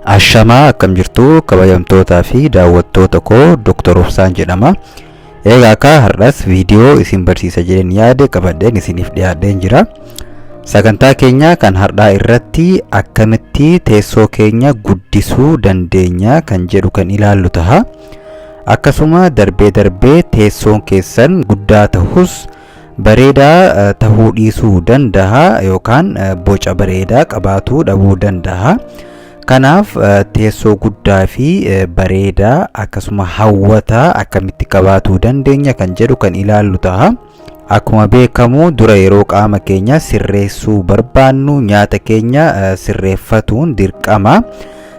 Ashamaa akkam jirtu kabajamtootaa fi daawwattoota koo Dr. Obsaan jedhama. Egaa akka har'as viidiyoo isin barsiisa jedheen yaade qabadheen isiniif dhiyaadheen jira. Sagantaa keenya kan har'aa irratti akkamitti teessoo keenya guddisuu dandeenya kan jedhu kan ilaallu taha. Akkasuma darbee darbee teessoon keessan guddaa tahus bareedaa tahuu dhiisuu dandaha yookaan boca bareedaa qabaatuu dhabuu dandaha. Kanaaf teessoo guddaa fi bareedaa akkasuma hawwataa akkamitti qabaatuu dandeenya kan jedhu kan ilaallu taha. Akkuma beekamu dura yeroo qaama keenya sirreessuu barbaannu nyaata keenya sirreeffatuun dirqama.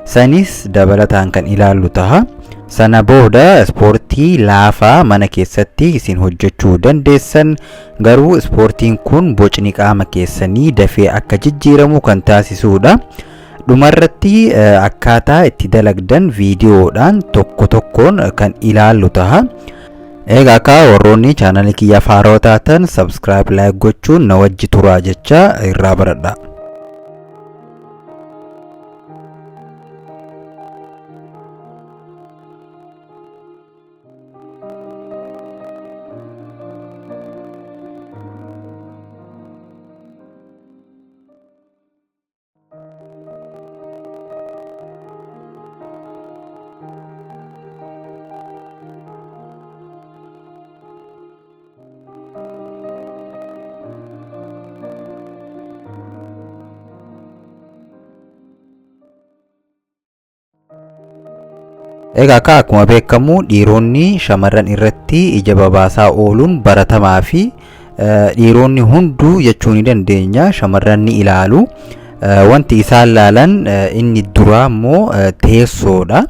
Sanis dabalataan kan ilaallu taha. Sana booda ispoortii laafaa mana keessatti isin hojjechuu dandeessan garuu ispoortiin kun bocni qaama keessanii dafee akka jijjiiramu kan taasisudha. Dhumarratti akkaataa itti dalagdan viidiyoodhaan tokko tokkoon kan ilaallu taha. Egaa akka warroonni chaanalii kiyyaaf haarawaa taatan subscribe like gochuun na wajji turaa jecha irraa baradha. Egaa akka akkuma beekamu dhiironni shamarran irratti ija babaasaa ooluun baratamaa fi dhiironni hunduu jechuu ni dandeenya shamarran ni ilaalu. Wanti isaan laalan inni duraa immoo teessoodha.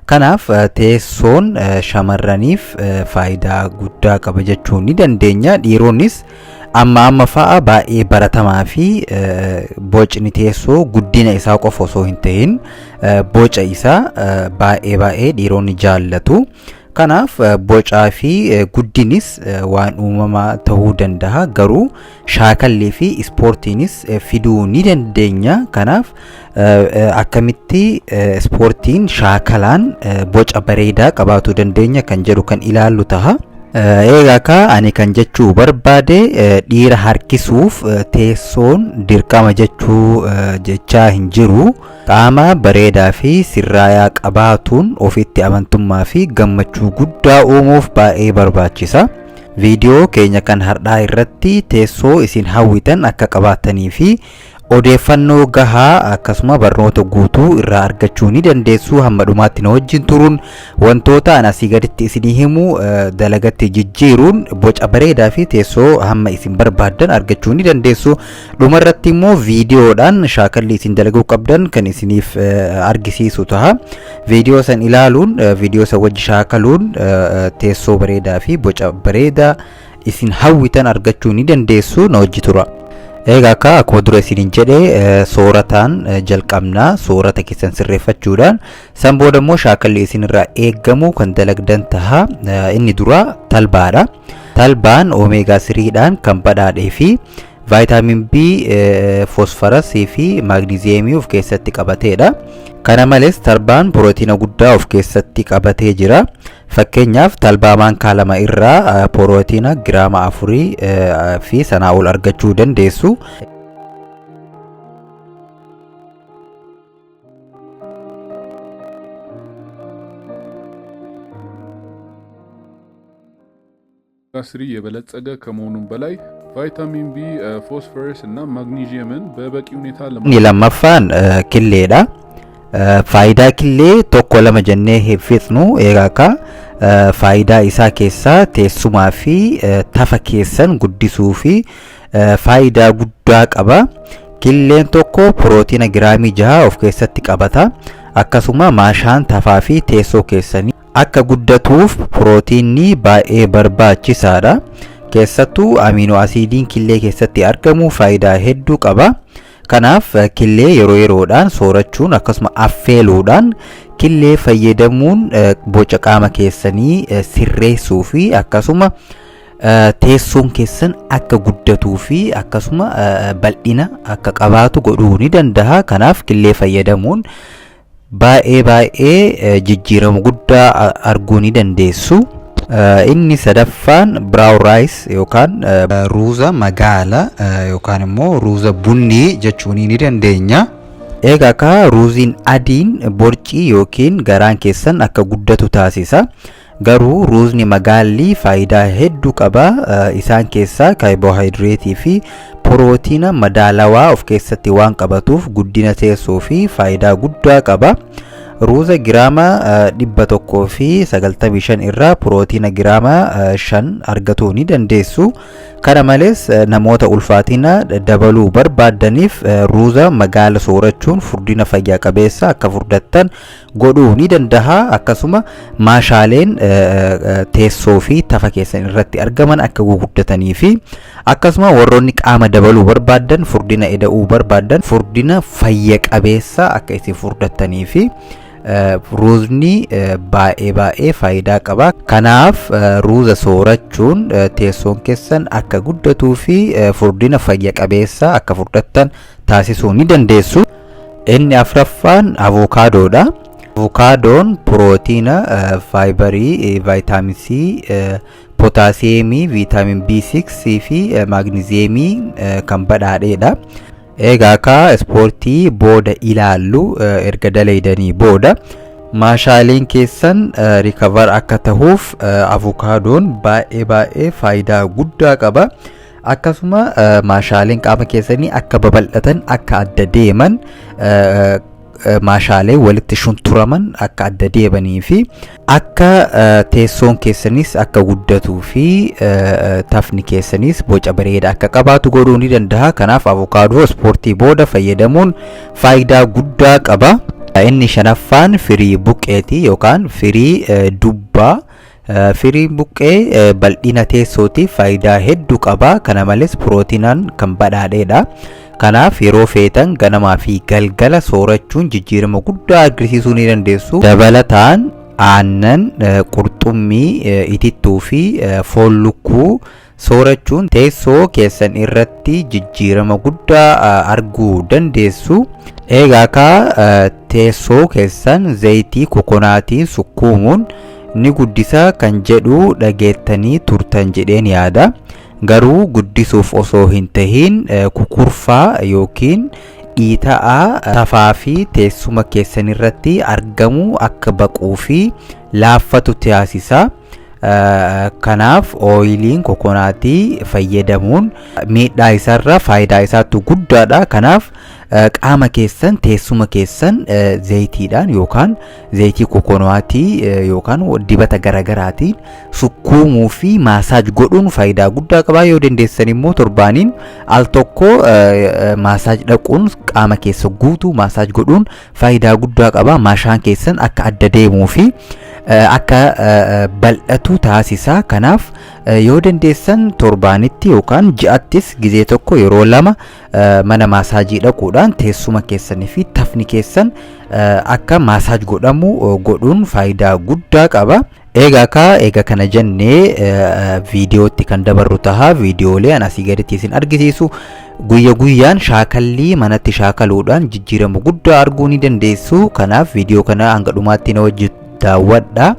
Kanaaf teessoon shamarraniif faayidaa guddaa qaba jechuu ni dandeenya. Dhiironnis amma amma fa'a baay'ee baratamaa fi bocni teessoo guddina isaa qofa osoo hin ta'in boca isaa baay'ee baay'ee dhiironni jaallatu. Kanaaf bocaa fi guddinis waan uumamaa ta'uu danda'a garuu shaakallii fi ispoortiinis fiduu ni dandeenya. Kanaaf akkamitti ispoortiin shaakalaan boca bareedaa qabaatuu dandeenya kan jedhu kan ilaallu taha. Egaa akka ani kan jechuu barbaade dhiira harkisuuf teessoon dirqama jechuu jechaa hin jiru. Qaama bareedaa fi sirraayaa qabaatuun ofitti amantummaa fi gammachuu guddaa uumuuf baay'ee barbaachisa. Viidiyoo keenya kan har'aa irratti teessoo isin hawwitan akka qabaattanii fi odeeffannoo gahaa akkasuma barnoota guutuu irraa argachuu ni dandeessu. Hamma dhumaatti na wajjin turuun wantoota an asii gaditti isinii himu dalagatti jijjiiruun boca bareedaa fi teessoo hamma isin barbaaddan argachuu ni dandeessu. Dhumarratti immoo viidiyoodhaan shaakalli isin dalaguu qabdan kan isiniif argisiisu taha. Viidiyoo san ilaaluun viidiyoo san wajji shaakaluun teessoo bareedaa fi boca bareedaa isin hawwitan argachuu ni dandeessu. Na wajji tura. Egaa akka akkuma dura isiniin jedhe soorataan jalqabna. Soorata keessan sirreeffachuudhaan san booda immoo shaakalli isinirraa eeggamu kan dalagdan taha. Inni dura talbaadha. Talbaan omeegaa 3dhaan kan badhaadhee fi vaayitaamin B, foosfarasii fi maagniziyeemii of keessatti qabateedha. Kana malees talbaan pirootiina guddaa of keessatti qabatee jira. Fakkeenyaaf talbaa maankaa 2 irraa pirootiina giraama 4 fi sanaa ol argachuu dandeessu. 3 የበለጸገ ከመሆኑም በላይ ቫይታሚን ቢ፣ ፎስፈረስ እና ማግኒዥየምን በበቂ ሁኔታ Inni lammaffaan killeedha. Faayidaa killee tokko lama jennee hin fixnu. Egaa akka faayidaa isaa keessaa teessumaa fi tafa keessan guddisuu fi faayidaa guddaa qaba. Killeen tokko pirootiina giraamii 6 of keessatti qabata. Akkasuma maashaan tafaa fi teessoo keessanii akka guddatuuf pirootiinni baay'ee barbaachisaadha. Keessattuu amiinoo asiidiin killee keessatti argamu faayidaa hedduu qaba. Kanaaf killee yeroo yeroodhaan soorachuun akkasuma affeeluudhaan killee fayyadamuun boca qaama keessanii sirreessuu fi akkasuma teessoon keessan akka guddatuu fi akkasuma bal'ina akka qabaatu godhuu ni danda'a. Kanaaf killee fayyadamuun baay'ee baay'ee jijjiirama guddaa arguu ni dandeessu. Inni sadaffaan brown rice yookaan ruuza magaala yookaan immoo ruuza bunnii jechuun ni dandeenya. Egaa akka ruuziin adiin borcii yookiin garaan keessan akka guddatu taasisa. Garuu ruuzni magaalli faayidaa hedduu qaba. Isaan keessaa kaarboohayidireetii fi pirootiina madaalawaa of keessatti waan qabatuuf guddina teessoo fi faayidaa guddaa qaba. Ruuza giraama 195 irraa pirootiina giraama 5 argatuu ni dandeessu. Kana malees namoota ulfaatina dabaluu barbaaddaniif ruuza magaala soorachuun furdina fayyaa qabeessa akka furdattan godhuu ni danda'a. Akkasuma maashaaleen teessoo fi tafa keessan irratti argaman akka guguddatanii fi akkasuma warroonni qaama dabaluu barbaaddan, furdina eda'uu barbaaddan, furdina fayya qabeessa akka isin furdattanii fi ruuzni baay'ee baay'ee faayidaa qaba. Kanaaf ruuza soorachuun teessoon keessan akka guddatuu fi furdina fayya qabeessa akka furdattan taasisuu ni dandeessu. Inni afraffaan avokaadoodha. Avokaadoon pirootiina, faayibarii, vaayitaamin C, pootaasiyeemii, viitaamin B6 fi maagniziyeemii kan badhaadheedha. Egaa akka ispoortii booda ilaallu, erga dalaydanii booda maashaaleen keessan recover akka tahuuf avokaadoon baay'ee baay'ee faayidaa guddaa qaba. Akkasuma maashaaleen qaama keessanii akka babal'atan, akka adda deeman, maashaalee walitti shunturaman akka adda deemanii fi akka teessoon keessanis akka guddatuu fi tafni keessanis boca bareedaa akka qabaatu godhuu ni danda'a. Kanaaf avokaadoo ispoortii booda fayyadamuun faayidaa guddaa qaba. Inni shanaffaan firii buqqeeti yookaan firii dubbaa. Firiin buqqee bal'ina teessootiif faayidaa hedduu qaba. Kana malees pirootinaan kan badhaadheedha. Kanaaf yeroo feetan ganamaa fi galgala soorachuun jijjiirama guddaa argisiisuu ni dandeessu. Dabalataan aannan, qurxummii, itittuu fi foon lukkuu soorachuun teessoo keessan irratti jijjiirama guddaa arguu dandeessu. Egaa akka teessoo keessan zayitii kokonaatiin sukkuumuun ni guddisa kan jedhu dhageettanii turtan jedheen yaada. Garuu guddisuuf osoo hin tahin kukurfaa yookiin dhiita'aa tafaa fi teessuma keessan irratti argamu akka baquu fi laaffatu taasisa. Kanaaf ooyiliin kokonaatii fayyadamuun miidhaa isaarra faayidaa isaatu guddaadha. Kanaaf qaama keessan, teessuma keessan zayitiidhaan yookaan zayitii kokonaatii yookaan dibata garaagaraatiin sukkuumuu fi massage godhuun faayidaa guddaa qaba. Yoo dandeessan immoo torbaaniin al tokko massage dhaquun, qaama keessa guutuu massage godhuun faayidaa guddaa qaba. Maashaan keessan akka adda deemuu fi akka bal'atu taasisa. Kanaaf yoo dandeessan torbaanitti yookaan ji'attis gizee tokko, yeroo lama mana maasaajii dhaquudhaan teessuma keessanii fi tafni keessan akka massage godhamu godhuun faayidaa guddaa qaba. Egaa akka egaa kana jennee viidiyootti kan dabarru taha. Viidiyoolee an asii gaditti isin argisiisu guyya guyyaan shaakallii manatti shaakaluudhaan jijjiirama guddaa arguu ni dandeessu. Kanaaf viidiyoo kana hanga dhumaatti na wajji daawwadha.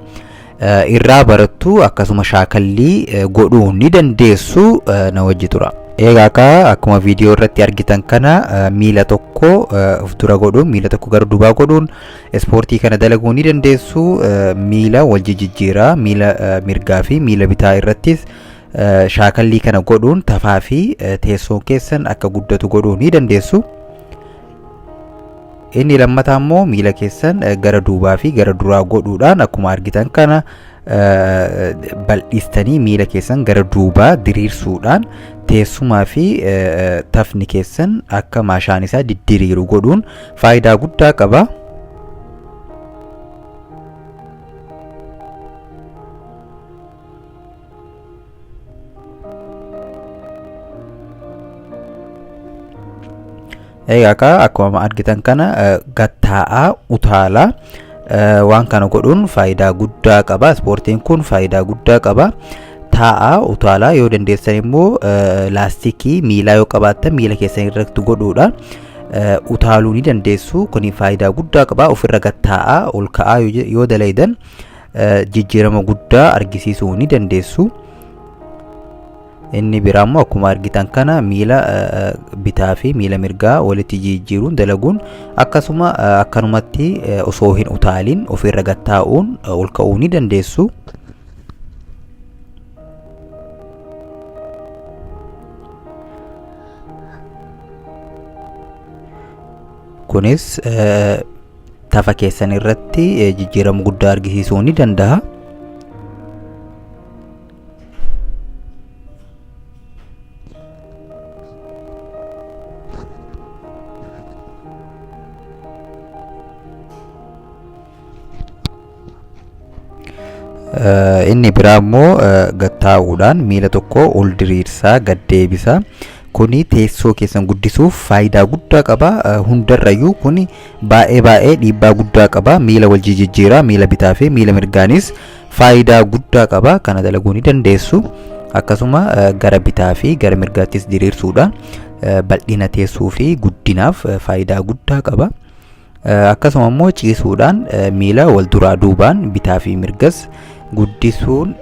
Irraa barattu, akkasuma shaakallii godhuu ni dandeessu, na wajji tura. Egaa akka akkuma viidiyoo irratti argitan kana miila tokko of dura godhuun, miila tokko gara duubaa godhuun ispoortii kana dalaguu ni dandeessu. Miila wal jijjiiraa, miila mirgaa fi miila bitaa irrattis shaakallii kana godhuun tafaa fi teessoon keessan akka guddatu godhuu ni dandeessu. Inni lammataa immoo miila keessan gara duubaa fi gara duraa godhuudhaan akkuma argitan kana bal'istanii miila keessan gara duubaa diriirsuudhaan teessumaa fi tafni keessan akka maashaan isaa diddiriiru godhuun faayidaa guddaa qaba. Egaa akka akkuma argitan kana gattaa'aa utaalaa waan kana godhuun faayidaa guddaa qaba. Ispoortiin kun faayidaa guddaa qaba. Taa'aa utaalaa, yoo dandeessan immoo laastikii miilaa yoo qabaattan miila keessan irratti godhuudhaan Utaaluu ni dandeessu. Kuni faayidaa guddaa qaba. Ofirra gattaa'aa ol ka'aa yoo dalaydan jijjiirama guddaa argisiisuu ni dandeessu. Inni biraa immoo akkuma argitan kana miila bitaa fi miila mirgaa walitti jijjiiruun dalaguun, akkasuma akkanumatti osoo hin utaalin ofirra gattaa'uun ol ka'uu ni dandeessu. Kunis tafa keessan irratti jijjiirama guddaa argisiisuu ni danda'a. Inni biraa immoo gattaa'uudhaan miila tokko ol diriirsaa gad deebisaa. Kuni teessoo keessan guddisuuf faayidaa guddaa qaba. Hundarrayyuu kuni baay'ee baay'ee dhiibbaa guddaa qaba. Miila wal jijjiiraa, miila bitaa fi miila mirgaanis faayidaa guddaa qaba. Kana dalaguu ni dandeessu. Akkasuma gara bitaa fi gara mirgaattis diriirsuudhaan bal'ina teessoo fi guddinaaf faayidaa guddaa qaba. Akkasuma immoo ciisuudhaan miila wal duraa duubaan bitaa fi mirgas guddisuun,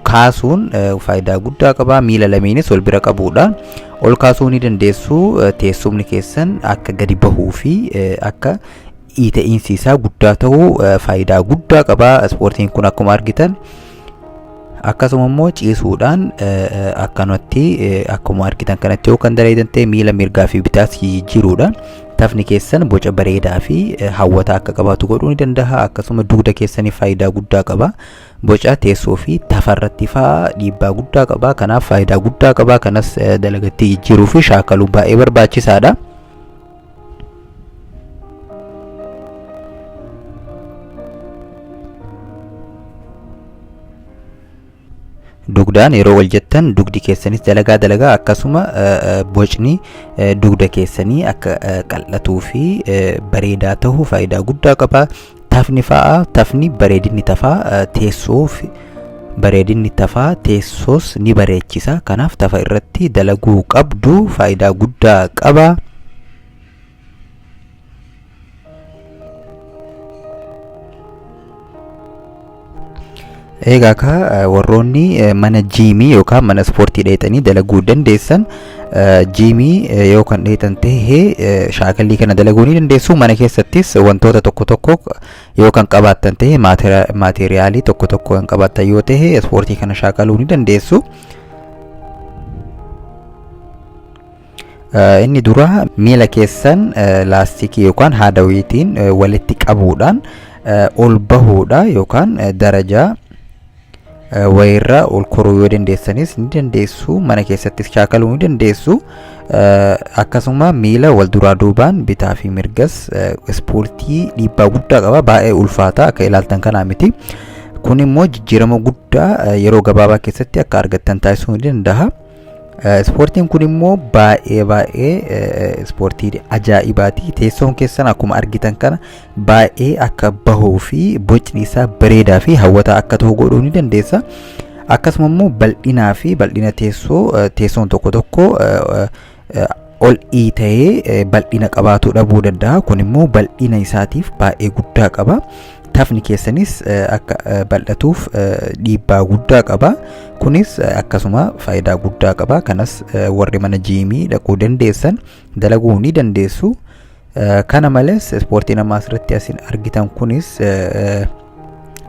kaasuun faayidaa guddaa qaba. Miila lameenis wal bira qabuudhaan ol kaasuu ni dandeessu. Teessumni keessan akka gadi bahuu fi akka iita'iinsi isaa guddaa ta'uu faayidaa guddaa qaba. Ispoortiin kun akkuma argitan, akkasuma immoo ciisuudhaan akkanatti akkuma argitan kanatti yoo kan dalaydan ta'e, miila mirgaa fi bitaas jijjiiruudhaan tafni keessan boca bareedaa fi hawwataa akka qabaatu godhuu ni danda'a. Akkasuma dugda keessaniif faayidaa guddaa qaba. Boca teessoo fi tafarratti fa'aa dhiibbaa guddaa qaba. Kanaaf faayidaa guddaa qaba. Kanas dalagatti jijjiiruu fi shaakaluu baay'ee barbaachisaadha. Dugdaan yeroo wal jettan dugdi keessanis dalagaa dalagaa, akkasuma bocni dugda keessanii akka qal'atuu fi bareedaa ta'u faayidaa guddaa qaba. Tafni fa'aa, tafni bareedinni tafaa teessoo, bareedinni tafaa teessoos ni bareechisa. Kanaaf tafa irratti dalaguu qabdu, faayidaa guddaa qaba. Egaa ka warroonni mana jiimii yookaan mana ispoortii dheexanii dalaguu dandeessan, jiimii yoo kan dheexan ta'e shaakallii kana dalaguu ni dandeessu. Mana keessattis wantoota tokko tokko yoo kan qabaattan ta'e, maateeriyaalii tokko tokko kan qabaattan yoo ta'e, ispoortii kana shaakaluu ni dandeessu. Inni dura miila keessan laastikii yookaan haadawiitiin walitti qabuudhaan ol bahuudha, yookaan darajaa wayirra ol koruu yoo dandeessanis ni dandeessu. Mana keessattis shaakaluu ni dandeessu. Akkasuma miila wal duraa duubaan bitaa fi mirgas ispoortii dhiibbaa guddaa qaba, baay'ee ulfaata, akka ilaaltan kanaa miti. Kun immoo jijjiirama guddaa yeroo gabaabaa keessatti akka argattan taasisuu ni danda'a. Ispoortiin kun immoo baay'ee baay'ee ispoortii ajaa'ibaati. Teessoon keessan akkuma argitan kana baay'ee akka bahuu fi bocni isaa bareedaa fi hawwataa akka ta'u godhuu ni dandeessa. Akkasuma immoo bal'inaa fi bal'ina teessoo, teessoon tokko tokko ol ta'ee bal'ina qabaatu dhabuu danda'a. Kun immoo bal'ina isaatiif baay'ee guddaa qaba. Tafni keessanis akka bal'atuuf dhiibbaa guddaa qaba. Kunis akkasuma faayidaa guddaa qaba. Kanas warri mana jiimii dhaquu dandeessan dalaguu ni dandeessu. Kana malees ispoortiin amma asirratti asin argitan kunis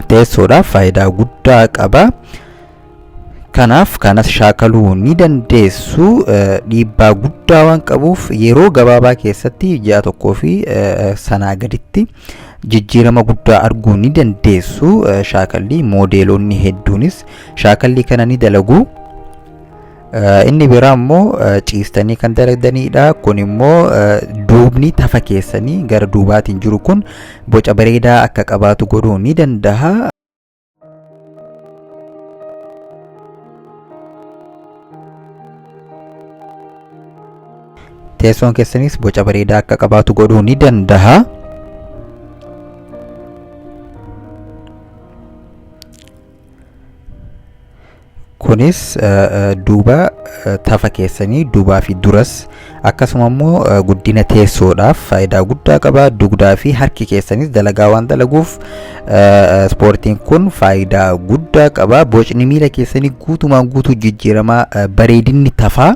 teessoodhaaf faayidaa guddaa qaba. Kanaaf kanas shaakaluu ni dandeessu. Dhiibbaa guddaa waan qabuuf yeroo gabaabaa keessatti, ji'a 1 fi sanaa gaditti, jijjiirama guddaa arguu ni dandeessu. Shaakallii moodeelonni hedduunis shaakallii kana ni dalagu. Inni biraa immoo ciistanii kan dalaganidha. Kun immoo duubni tafa keessanii gara duubaatiin jiru kun boca bareedaa akka qabaatu godhuu ni danda'a. Teessoon keessanis boca bareedaa akka qabaatu godhuu ni danda'a. Kun Kunis duuba tafa keessanii duubaa fi duras akkasuma immoo guddina teessoodhaaf faayidaa guddaa qaba. Dugdaa fi harki keessanis dalagaa waan dalaguuf ispoortiin kun faayidaa guddaa qaba. Bocni miila keessanii guutumaan guutuu jijjiiramaa, bareedinni tafaa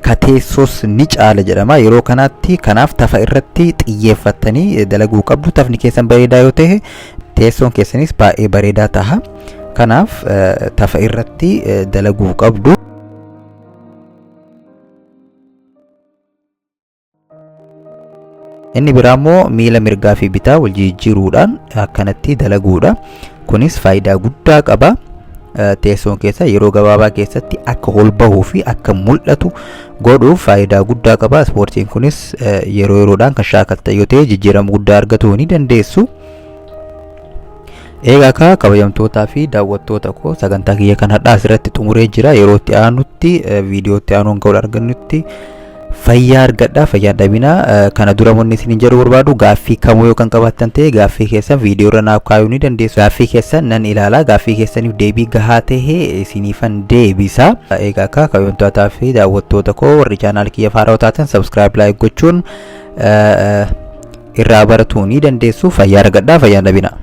ka teessoos ni caala jedhama yeroo kanaatti. Kanaaf tafa irratti xiyyeeffattanii dalaguu qabdu. Tafni keessan bareedaa yoo ta'e, teessoon keessanis baay'ee bareedaa taha. Kanaaf tafa irratti dalaguu qabdu. Inni biraa immoo miila mirgaa fi bitaa wal jijjiiruudhaan akkanatti dalaguudha. Kunis faayidaa guddaa qaba. Teessoon keessa yeroo gabaabaa keessatti akka ol bahuu fi akka mul'atu godhuuf faayidaa guddaa qaba. Ispoortiin kunis yeroo yeroodhaan kan shaakaltan yoo ta'e, jijjiirama guddaa argatuu ni dandeessu. Egaa akka kabajamtootaa fi daawwattoota koo, sagantaa kiyya kan har'aa asirratti xumuree jira. Yeroo itti aanutti, viidiyoo itti aanuun kan argannutti fayyaa argadhaa, fayyaa dhabinaa. Kana dura wanni isiniin jedhu barbaadu, gaaffii kamuu yoo kan qabaattan ta'e, gaaffii keessan viidiyoo irra naaf kaayuu ni dandeessu. Gaaffii keessan nan ilaalaa, gaaffii keessaniif deebii gahaa ta'e isiniifan deebisa. Egaa akka kabajamtootaa fi daawwattoota koo, warri channel kiyya haarawaa taatan subscribe, like gochuun irraa baratuu ni dandeessu. Fayyaa argadhaa, fayyaa dhabinaa.